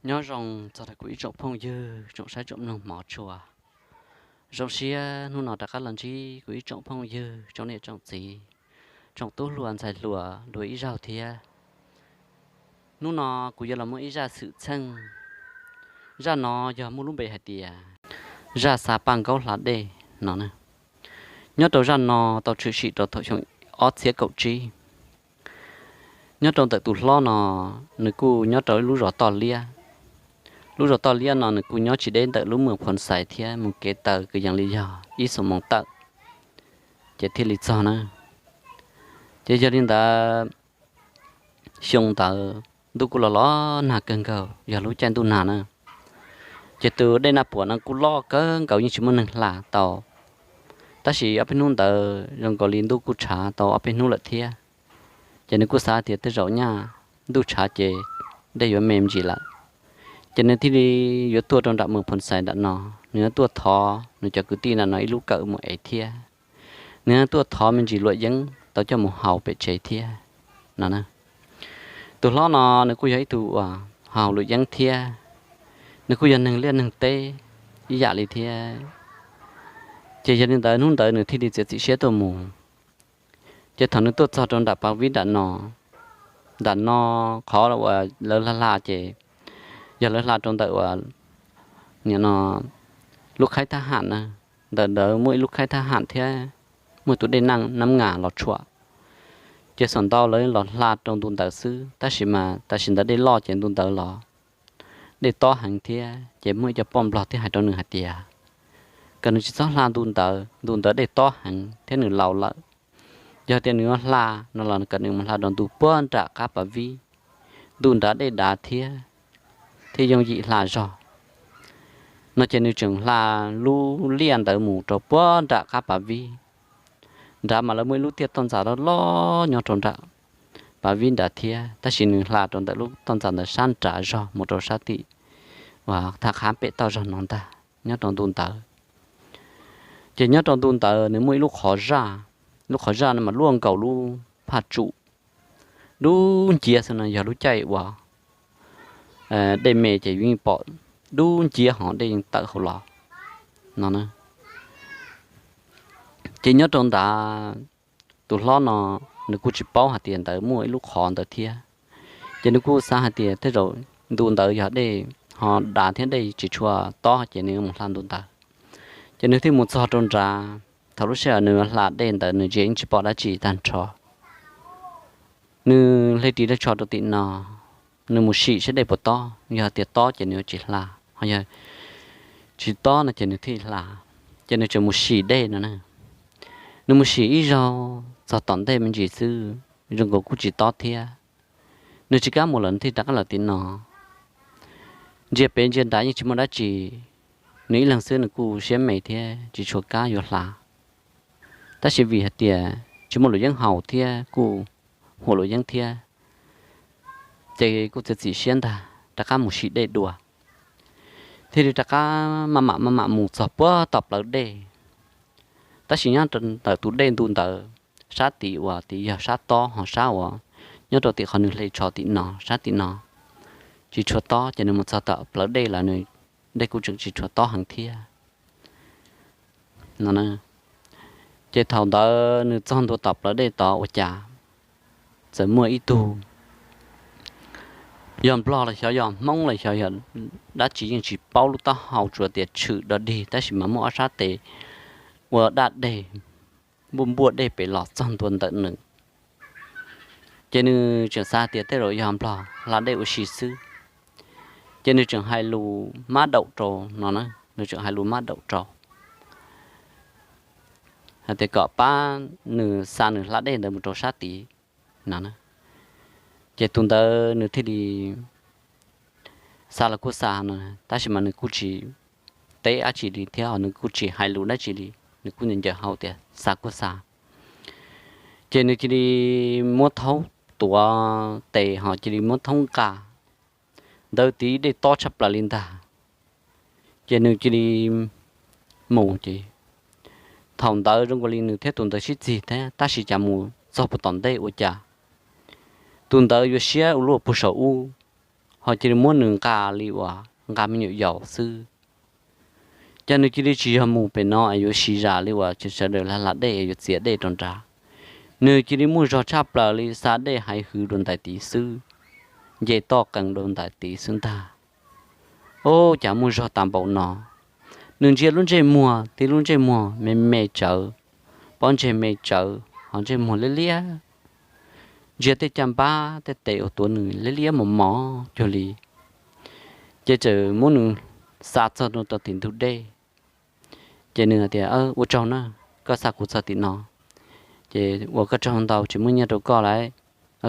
Nyob zoo txog rau kuv ib tsoom phooj ywg tsoom saib tsoom mloog hmov tshua. Zoo siab hnub no rov qab los ntsib kuv ib tsoom phooj ywg tsoom niam tsoom txiv, tsoom tub hluas ntxhais hluas dua ib zaug thiab. Hnub no kuv yuav los muaj ib zaj xwm txheej. Zaj no yog muaj lub npe hais tias zaj xa paj nkaub hla dej no na. Nyob rau zaj no tau tshwm sim rau thaum xyoo ob txhiab kaum tsib. Nyob rau ntawm tus hlob no, nws kuj nyob rau ib lub zos toj liab. Lub zos toj liab no nws kuj nyob tsis deb ntawm lub moos Phoo Xais thiab, mus kev taw kwv yees li yog ib xuab moos tawm ces thiaj li txog na. Ces yog li ntawd, xyoo ntawd ntuj kuj los los nag kawg nkaus, yog lub caij ntuj nag na. Ces tus dej Naj Puam no kuj loj kawg nkaus, yeej tsis muaj neeg hla tau. Tab sis ob peb hnub ntawd zoo nkaus li ntuj kuj tshav tau ob peb hnub lawm thiab. Ces nws kuj xav tias tej zaum nyaj ntuj tshav ces dej yuav me me ntsis lawm. Ces nws thiaj li yuav tuaj rau nram moos Phoo Xais nram no, nws yuav tuaj thov nws cov kwv tij nram no ib lub kawm mus ev thiab. Nws yuav tuaj thov me ntsis luam yeeb tau coj mus haus pem tsev thiab no. Tus hlob no nws kuj yog ib tug uas haus luam yeeb thiab, nws kuj yog neeg liaj neeg teb ib yam li thiab. Ces yog li ntawd hnub ntawd nws thiaj li txiav txim siab tuaj mus. Ces thaum nws tuaj txog rau nram Pas Vib nram no, nram no qhov uas lawv hla hla ces yog lawv hla rau ntawm uas nim no lub khaib thab ham na, ntawm ntawd muaj ib lub khaib thab ham thiab muaj tus dej Nab Ngas los tshuam. Ces xam ntau lawv los hla rau ntu ntawd xwb, tab sis mas tam sim ntawd dej loj ces ntu ntawd los dej tob heev thiab. Ces muaj ib co poj nplog thiaj hais rau nws hais tias kom nws tsis txhob hla ntu ntawd, ntu ntawd dej tob heev thiab nws laus lawm. Yog tias nws yuav hla no los kom nws mus hla rau ntu puag nram qab Pas Vib, ntu nrad dej dav thiab, thiaj yooj yim hla zog no. Ces nws tseem hla lub liaj ntawd mus rau puag nram qab Pas Vib. Nrad mas lawv muaj ib lub tiaj toj ntxas loj loj nyob rau nram Pas Vib nrad thiab, tab sis nws hla rau ntawm lub toj ntxas ntawd sab nrad zog mus rau sab tim uas thaj qhab pem toj zog no ntag nyob rau ntu ntawd. Ces nyob rau ntu ntawd nws muaj ib lub qhov zaj, lub qhov zaj no mas luaj nkaus lub phaj tsum, dub nciab xwb no, yog lub caij uas dej me ces yus yeej pom dub nciab hos dej yeej tawm hauv los no. Ces nyob rau ntawd tus hlob no nws kuj tsis paub hais tias ntawd muaj ib lub qhov ntawd thiab. Ces nws kuj xav hais tias tej zaum ntu ntawd yog dej ho dav thiab dej tsis tshua tob ces nws mus hla ntu ntawd. Ces nws thiaj mus txog rau nrad, thaum lub sij hawm nws hla dej ntawd nws tsis, yeej tsis pom dab tsi tag nrho. Nws hle ris hle tsho rau tim no, nws mus sim saib dej puas tob, yog tias tob ces nws yuav tsis hla, ho yog tsis tob no ces nws thiaj hla. Ces nws tseem mus sim dej no na. Nws mus sim ib zaug txog tom ntej me ntsis xwb, zoo nkaus kuj tsis tob thiab. Nws tsis kam mus lawm, nws thiaj rov qab los tim no. Ntsia pem ntsia nrad yeej tsis muaj dab tsi, nws ib leeg xwb nws kuj siab me thiab tsis tshua kam yuav hla. Tab sis vim hais tias tsis muaj luam yeeb haus thiab kuj huam luam yeeb thiab, ces kuj txiav txim siab ntag rov qab mus sim dej dua. Thiaj li rov qab maj mam maj mam mus txog puag tom plawv dej. Tab sis nyob ntawm tus dej ntu ntawd, sab tid uas tid yog sab tob, ho sab uas nyob rau tim qhov nws hle tsho tim no, sab tim no tsis tshua tob, ces nws mus txog tom plawv dej lawm nws, dej kuj tseem tsis tshua tob heev thiab no. Ces thaum ntawd nws txog ntua tom plawv dej tod ua cas txawm muaj ib tug, yog nplog los xyov, yog hmoob los xyov, yog dab tsi yeej tsis paub lub taub hau, tsuas tias tshwm dog dig tab sis mas muaj ob sab tes ua daj dej, npuaj npuaj dej pem los txog ntua ntawm nws. Ces nws tseem xav tias tej zaum yog nplog hla dej ua si xwb, ces nws tseem hais lus mab daum rau no na, nws tseem hais lus mab daum rau hais tias kom pab nws xa nws hla dej ntawd mus rau sab tid no. Ces tus ntawd nws thiaj li xa los kuj xa no, tab sis mas nws kuj tsis teb dab tsi li thiab nws kuj tsis hais lus dab tsi li, nws kuj ncaws hau tias xa kuj xa. Ces nws cia li muab thaub tuav tes ho cia li muab thaub nqa, ntawd tid dej tob tshaj plaws li ntag. Ces nws cia li mus ces thaum ntawd zoo nkaus li nws thiab tus ntawd sib txig thiab, tab sis cas mus txog puag tom ntej ua cas tus ntawd yuav siab ua luaj puag saum ub, ho cia li muab nws nqa li uas nqa me nyuam yaus xwb. Ces nws cia li tsis yog mus pem no es yuav siv zam li uas sawv daws hla dej es yuav txiav dej rau nrad. Nws cia li muaj zog tshaj plaws li, xa dej haiv hwv rau ntais tid xwb, nce toj qees rau ntais tid xwb ntag. Ub, cas muaj zog tas npaum no. Nws ntsia lub ntsej muag, tib lub ntsej muag me me tsawv, pob ntseg me tsawv, ho ntsej muag liab liab. Ntsia tej caj npab tej tes uas tuav nws liab liab mos mos cuag li. Ces txawm muab nws xa txog rau tim ntug dej. Ces nws hais tias, Ua tsaug na, koj xa kuv txog tim no, ces ua koj tsaug ntau, tsis muaj nyiaj rau koj lauj.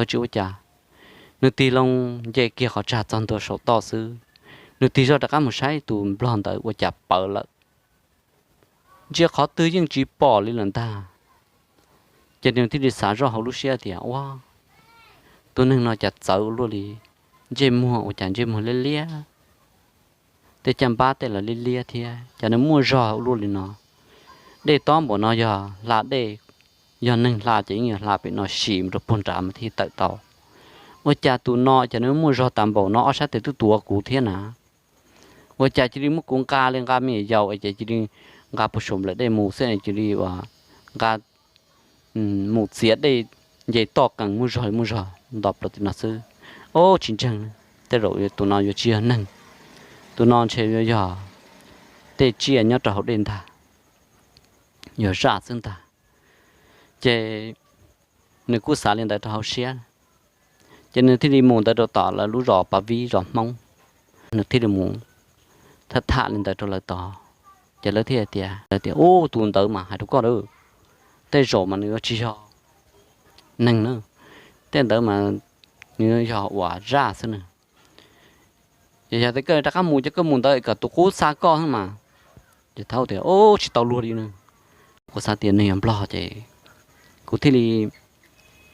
Tsis ua cas. Nws tig loo nce kiag qhov tsag txog ntua saum toj xwb, nws tig zoj rov qab mus saib tus nplog ntawd ua cas pawv lawm. Ntsia qhov twg yeej tsis pom li lawm ntag. Ces nws thiaj li xav zoj hauv lub siab tias, Ua, tus neeg no cas txawv ua luaj li, ntsej muag ua cas ntsej muag liab liab, tej caj npab tej los liab liab thiab, cas nws muaj zog ua luaj li no. Dej tob npaum no yog hla dej, yog neeg hla ces yeej yuav hla pem no sim mus rau puag nrad mas thiaj tawm tau. Ua cas tus no cas nws muaj zog tas npaum no, ob sab tes twb tuav kuv thiab na. Ua cas cia li muab kuv nqa li nqa me nyuam yaus es ces cia li nqa puag saum nplaim dej mus xwb, cia li ua nqa mus txiav dej, nce toj qees muaj zog li muaj zog nto plaws tim no xwb. Ob, tsis ntseeg, tej zaum tus no yuav tsis yog neeg, tus no ntshe yuav yog tej tsiaj nyob rau hauv dej ntag, yog zaj xwb ntag. Ces nws kuj xav li ntawd rau hauv siab, ces nws thiaj li mus ntawd rau tom lawv lub zos Pas Vib zos Hmoob. Nws thiaj li mus tham tham li ntawd rau lawv tod, ces lawv thiaj tias, lawv tias, Ub, tus ntawd mas hais rau koj lawm, tej zaum mas nws yuav tsis yog neeg na, tej ntawd mas nws yog uas zaj xwb na. Ces yog tias koj rov qab mus ces koj mus ntawd kom tus qub xa koj xwb mas. Ces thaub tias, Ub, tsis tau luag li na, kuv xav tias nws yog nplog ces kuv thiaj li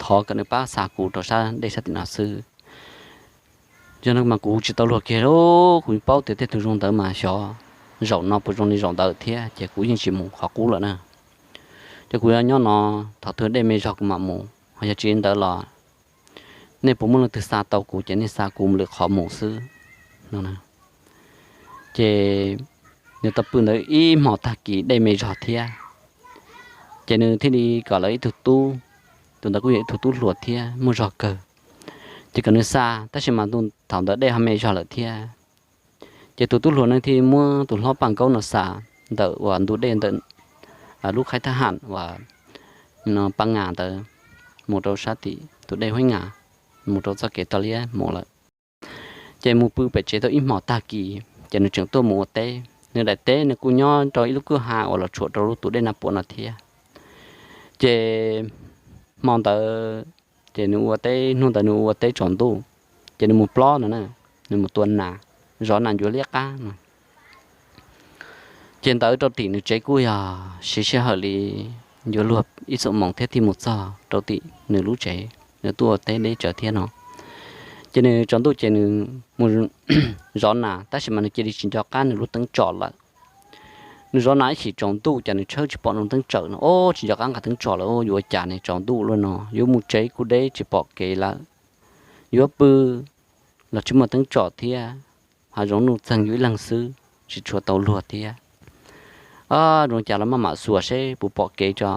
thov kom nws pab xa kuv rau sab dej sab tim no xwb. Yog no mas kuv tsis tau luag kiag li, kuv paub tias tej tug zoo ntawd mas xyov zaum no puas zoo li zaum ntawd thiab, ces kuv yeej tsis mus qhov qub lawm na. Ces kuv yuav nyob no, thaum twg dej me zog kuv mam mus, ho yog tsis li ntawd los nej puas muaj leej twg xa tau kuv ces nej xa kuv mus lwm qhov mus xwb no. Ces nws tau pw ntawd ib hmos tag kis dej me zog thiab, ces nws thiaj li kom lawv ib tug tub, tus ntawd kuj yog ib tug tub hluas thiab muaj zog kawg, ces kom nws xa, tab sis mas thaum ntawd dej ho me zog lawm thiab. Ces tus tub hluas no thiaj muab tus hlob Paj Nkaub no xa ntawm uas ntug dej ntawm lub khaib thab ham uas Paj Nga ntawd mus rau sab tim tus dej Huab Nga, mus rau txoj kev tog liab mus lawm. Ces mus pw pem tsev tau ib hmos tag kis ces nws tseem tuaj mus ua teb. Nws daim teb nws kuj nyob rau ib lub kwj ha uas los tshuam rau lub tus dej Naj Puam no thiab. Ces hmo ntawd ces nws ua teb, hnub ntawd nws ua teb tsaus ntuj, ces nws mus plob no na, nws mus tua nas, zov nas ncuav liab qab no. Ces ntawd rau tim nws tsev kuj yog siv sij hawm li yuav luag ib xuab moos thiab thiaj mus txog rau tim nws lub tsev, nws tuaj ua teb deb tsawv thiab no. Ces nws tsaus ntuj ces nws mus zov nas tab sis mas nws cia li tsis nco qab nws lub teeb tsom lawm. Nws zov nas ib chim tsaus ntuj ces nws tshawb tsis pom nws teeb tsom no, ob, tsis nco qab nqa teeb tsom lawm, yuav ua cas ne, tsaus ntuj luaj no, yuav mus tsev kuj deb tsis pom kev lawm, yuav pw los tsis muaj teeb tsom thiab, hav zoov nuj txeeg yus ib leeg xwb tsis tshua tau luag thiab. Ob, zoo cas los maj mam xuas seb puas pom kev tso,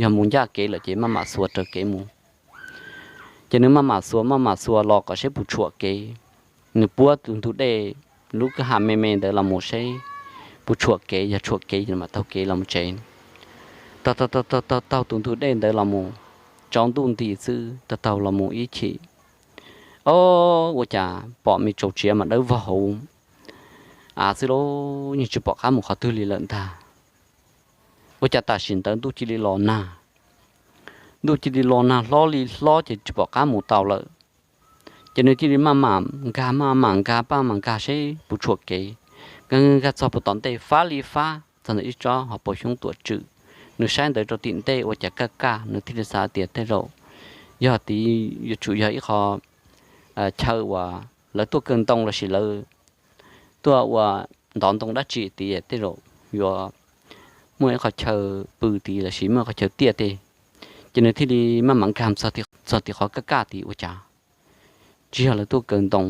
yog mus ncaj kev lawm ces maj mam xuas raws kev mus. Ces nws maj mam xuas maj mam xuas los kom seb puas tshuam kev. Nws puab tus ntug dej lub kwj ha me me ntawd los mus seb puas tshuam kev, yog tshuam kev ces mam taug kev los mus tsev. Taug taug taug taug taug tus ntug dej ntawd los mus, tsaus ntuj nti xwb taug taug los mus ib chim, ob, ua cas pom me tsaus tsiav mas dawb vog hauv av xwb lauj, yeej tsis pom qab mus qhov twg li lawm ntag. Ua cas tam sim ntawd ntuj cia li los nag, ntuj cia li los nag hlob li hlob ces tsis pom qab mus tau lawm. Ces nws cia li maj mam nkag maj mam nkag maj mam nkag seb puas tshuam kev. Nkag nkag txog puag tom ntej fab li fab txog ntawm ib tsob hauv paus xyoob tuam tswm. Nws saib ntawd rau tim ntej ua cas kaj kaj, nws thiaj li xav tias tej zaum yog tid yuav tsum yog ib qho chaw uas lawv tuaj kaw ntoo lossis lawv tuaj ua ntov ntoo dab tsi tid, tej zaum yuav muaj ib qho chaw pw tid lossis muaj ib qho chaw tiaj tej. Ces nws thiaj li maj mam nkag txog tim qhov kaj kaj tid ua cas tsis yog lawv tuaj kaw ntoo,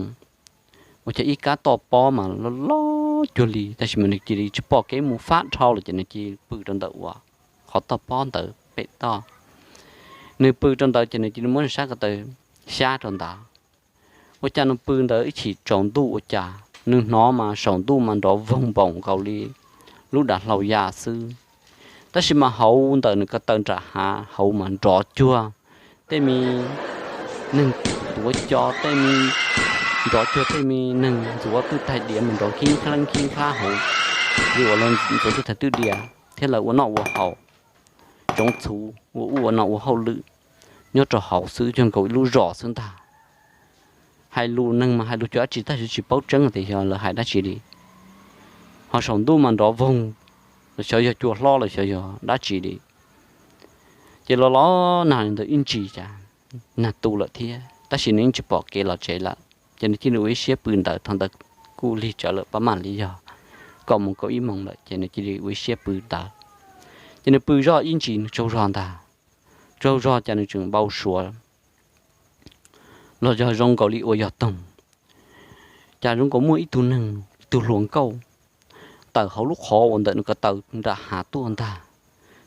ua cas ib kab toj pob mas loj loj cuag li, tab sis mas nws cia li tsis pom kev mus fab dhau lawm ces nws cia li pw rau ntawm uas qhov toj pob ntawd pem toj. Nws pw rau ntawd ces nws cia li muab nws sab ko taw xyab rau ntawd. Ua cas nws pw ntawd ib chim tsaus ntuj ua cas nws hnov mas saum ntuj mas nrov voog npaum nkaus li lub dav hlau ya xwb. Tab sis mas hauv ntawm nws ko taw nram hav hauv mas nrov cuag tej me neeg tuav co, tej me, nrov cuag tej me neeg ntxuav twj taig diav mas nrov khib khlab khib khlab hauv li uas lawv ntxuav twj taig twj diav thiab lawv ua noj ua haus, tsoov txhuv ua ua noj ua hauj lwm nyob rau hauv xwb, cuag nkaus ib lub zos xwb ntag. Hais lus neeg mas hais lus cuag dab tsi tab sis tsis paub tseeb tias yog lawv hais dab tsi li. Ho saum ntuj mas nrov voog, los xyov yog cua hlob los xyov yog dab tsi li. Ces los los nag li ntawd ib ntsis cas nag tu lawm thiab, tab sis nws yeej tsis pom kev los tsev lawm, ces nws cia li ua ib siab pw ntawd. Thaum ntawd kuj lig tsawv lawm, pab mam li yog kaum moos kaum ib moos lawm, ces nws cia li ua ib siab pw ntawd. Ces nws pw zoj ib ntsis nws tsaug zog ntag. Tsaug zog cas nws tseem npau suav los yog zoo nkaus li ua yog toog, cas zoo nkaus muaj ib tug neeg, ib tug hluas nkauj tawm hauv lub qhov uas ntawm nws ko taw nram hav tuaj ntag.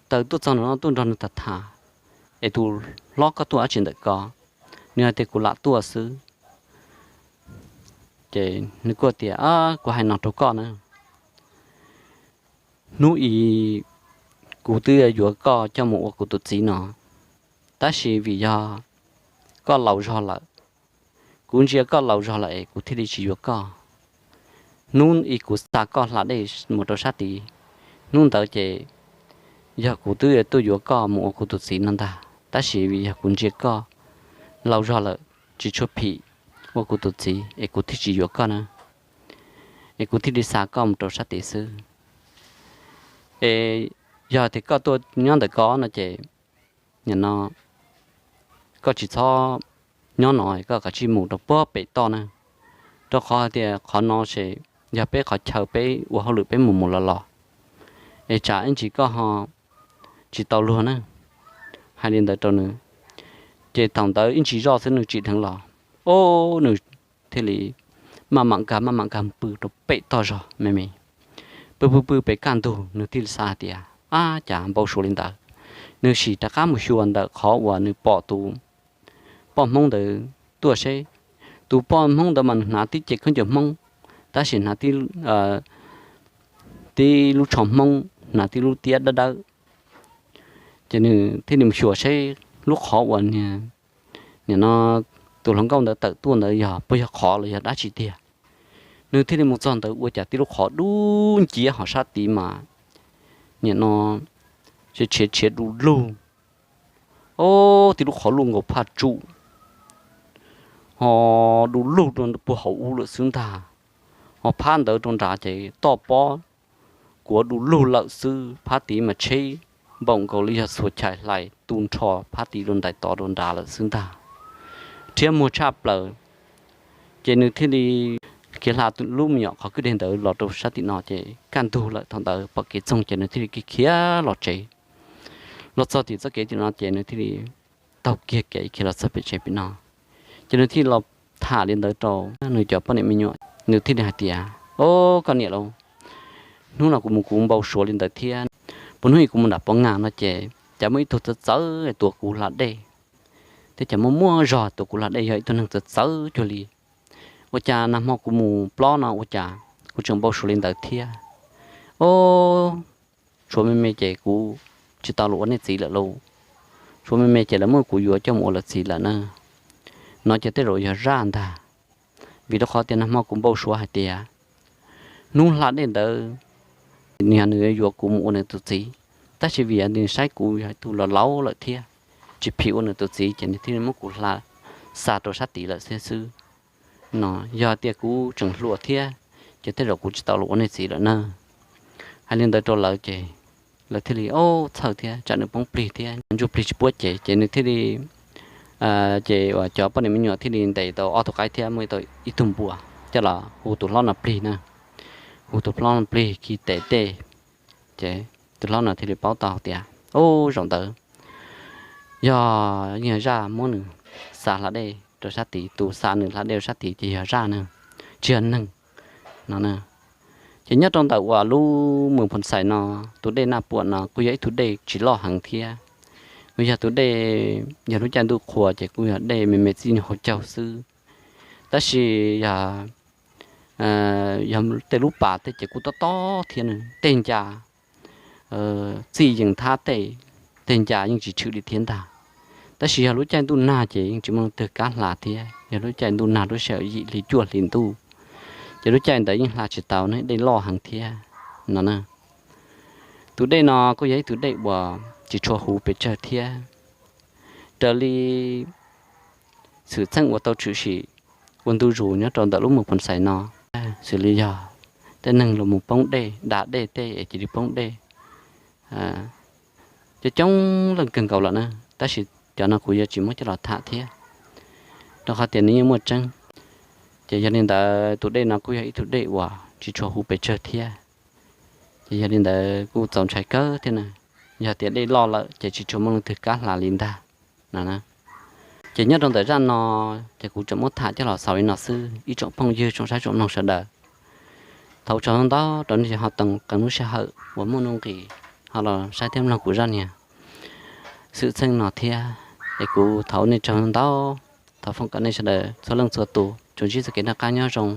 Tawm tuaj txog nram no tuaj nrog nws tham tham, es tus hlob, koj tuaj dab tsi ntawm ko? Nws hais tias kuv lam tuaj xwb. Ces nws kuj tias, kuv hais no rau koj na, hnub i kuv twb yuav koj coj mus ua kuv tus txiv no, tab sis vim yog koj laus zog lawm, kuv ntsia koj laus zog lawm es kuv thiaj li tsis yuav koj. Hnub i kuv xa koj hla dej mus rau sab tid, hnub ntawd ces yog kuv twb tuaj yuav koj mus ua kuv tus txiv no ntag, tab sis vim yog kuv ntsia koj laus zog lawm tsis tshua phim ua kuv tus txiv es kuv thiaj tsis yuav koj na, es kuv thiaj li xa koj mus rau sab tid xwb. Es yog tias koj tuaj nyob ntawm ko no ces nim no koj tsis txhob nyob no, koj kav tsij mus rau puag pem toj na, rau qhov hais tias qhov no ces yog peb qhov chaw peb ua hauj lwm peb mus mus los los, es tsam ib ntsis koj ho tsis tau luag na. Hais li ntawd rau nws, ces thaum ntawd ib ntsis zoj xwb nws tsim dheev los, o, nws thiaj li maj mam nkag maj mam nkag pw rau pem toj zog me me. Pw pw pw pem kaj ntug nws thiaj li xav hais tias, ab, cas npau suav li ntawd. Nws sim rov qab mus xyuas ntawm qhov uas nws pom tus poj Hmoob ntawd tuaj seb. Tus poj Hmoob ntawd mas nws hnav tib ce khaub ncaws Hmoob, tab sis hnav tib lub tsho Hmoob, hnav tib lub tiab dawb dawb. Ces nws thiaj li mus xyuas seb lub qhov uas nim no tus hluas nkauj ntawd tawm tuaj ntawd yog puas yog qhov los yog dab tsi tiag. Nws thiaj li mus txog ntawd ua cas tib lub qhov dub nciab ho sab tid mas nim no tshiav tshiav du lug. O, tib lub qhov luaj nkaus phaj tsum, ho du lug rau puag hauv ub lawm xwb ntag. Ho phab ntawd rau nrad ces toj pob kuav du lug lawm xwb, phab tid mas tsheb npaum nkaus li yog txhua chais hlais tu nrho phab tid rau ntais tod rau nrad lawm xwb ntag. Rhiab muag tshaj plaws. Ces nws thiaj li khiav hla lub me nyuam qhov kwj deg ntawd los rau sab tim no ces kaj ntug lawm. Thaum ntawd pom kev txoog ces nws thiaj li khiav los tsev. Los txog tim txoj kev tim no ces nws thiaj li taug kiag kev khiav los txog pem tsev pem no. Ces nws thiaj los tham li ntawd rau nws cov poj niam me nyuam, nws thiaj li hais tias, o, koj niam lauj, hnub no kuv mus kuv npau suav li ntawd thiab. Puas hnub i kuv mus nram Pov Ngas no ces cas muaj ib tug txawv txawv tuav kuv hla dej, thiab cas muaj muaj zog tuav kuv hla dej, yog ib tug neeg txawv txawv cuag li. Ua cas nag hmo kuv mus plob no ua cas kuv tseem npau suav li ntawd thiab. O, tshuav me me ces kuv tsis tau los ua nej txiv lawm lauj. Tshuav me me ces lawv muab kuv yuav coj mus ua lawv txiv lawm na. No ces tej zaum yog zaj ntag. Vim rau qhov tias nag hmo kuv npau suav hais tias hnub hla dej ntawd nws yuav kuv mus ua nws tus txiv, tab sis vim nws saib kuv yog tus laus laus lawm thiab tsis phim ua nws tus txiv ces nws thiaj li muab kuv hla xa rau sab tid lawm thiab xwb. No yog tias kuv tseem hluas thiab ces tej zaum kuv tsis tau los ua nej txiv lawm na. Hais li ntawd rau lawv ces lawv thiaj li, o, txhawj thiab tsam nws poob plig thiab ntsuj plig tsis puab cev ces nws thiaj li, ces uas cov poj niam me nyuam thiaj li ntes tau ob tug qaib thiab muaj tau ib tug npua coj los hu tus hlob no plig na. Hu tus hlob no plig khi tes dej, ces tus hlob no thiaj li paub tau tias, o, zaum ntawd yog yeej yog zaj muab nws xa hla dej rau sab tid, tus xa nws hla dej rau sab tid ces yog zaj na. tsis yog neeg no. Ces nyob rau ntawm uas lub Moos Phoo Xais no, tus dej Naj Puam no kuj yog ib tug dej tsis loj heev thiab. Kuj yog tus dej, yog lub caij ntuj qhua ces kuj yog dej me me txij nyuag hauv caug xwb. Tab sis yog, yog tej lub pas tej ces kuj tob tob thiab, tej ncas txij yees thab tej, tej ncas yeej tsis tshwm li thiab ntag. Tab sis yog lub caij ntuj nag ces yeej tsis muaj leej twg kav hla thiab, yog lub caij ntuj nag lub sij hawm yim hli cuaj hli ntuj, ces lub caij ntawd yeej hla tsis tau ne, dej loj heev thiab no na. Tus dej no kuj yog ib tug dej uas tsis tshua huv pes tsawg thiab. Raws li xwm txheej uas tau tshwm sim ua ntu zus nyob rau ntawm lub Moos Phoo Xais no, xws li yog tej neeg los mus poob dej, da dej tej es cia li poob dej coob coob leej kawg nkaus lawm na, tab sis cov no kuv yuav tsis muab coj los tham thiab, rau qhov tias nws yeej muaj tseeb. Ces yog li ntawd tus dej no kuj yog ib tug dej uas tsis tshua huv pes tsawg thiab. Ces yog li ntawd kuj txaus ntshai kawg thiab na, yog tias dej loj lawm ces tsis tshua muaj leej twg kav hla li ntag no. Ces nyob rau ntawm zaj no, ces kuv tseem muab tham coj los xaus li no xwb ib tsoom phooj ywg tsoom saib tsoom mloog sawv daws. Thov ua tsaug ntau rau nej ho tau qee lub sij hawm uas muaj nuj nqis ho los saib thiab mloog kuv zaj niag xwm txheej no thiab. Es kuv thov ua nej tsaug ntau, thov foom kom nej sawv daws txhua leej txhua tus tsuas ntsib txoj kev noj qab nyob zoo.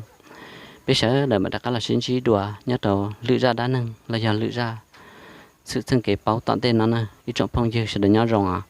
Peb sawv daws mam rov qab los sib ntsib dua nyob rau lwm zaj dab neeg los yog lwm zaj xwm txheej kev paub tom ntej no na ib tsoom phooj ywg sawv daws nyob zoo os.